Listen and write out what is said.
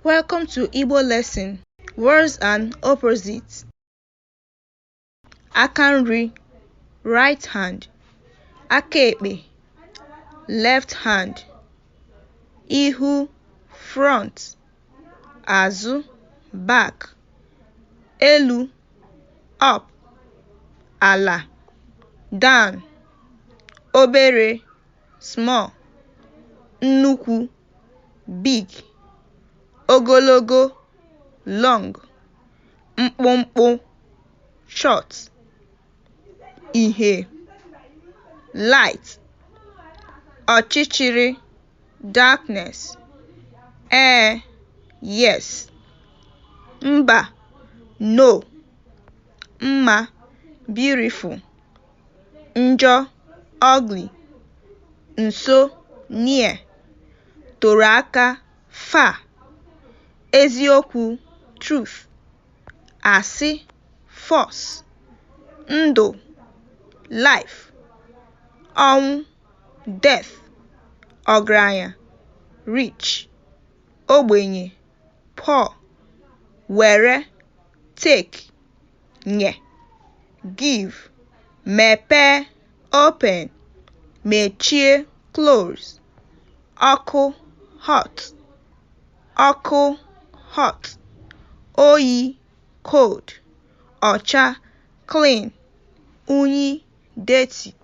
Welcome to Igbo lesson, Words and Opposites. Aka nri, right hand. Aka ekpe, left hand. Ihu, front. Azụ, back. Elu, up. Ala, down. Obere, small. Nnukwu, big. Ogologo, long. Mkpụmkpụ, short. Ìhè, light. Ọchịchịrị, darkness. Ee, yes. Mba, no. Mma, beautiful. Njọ, ugly. Nso, near. Toro aka, far. Eziokwu, truth. Asị, false. Ndụ, life. Ọnwụ, death. Ọgaranya, rich. Ogbenye, poor. Were, take. Nye, give. Mepee, open. Mechie, close. Ọkụ, hot. Ọkụ, hot. Oyi, cold. Ọcha, clean. Unyi, dirty.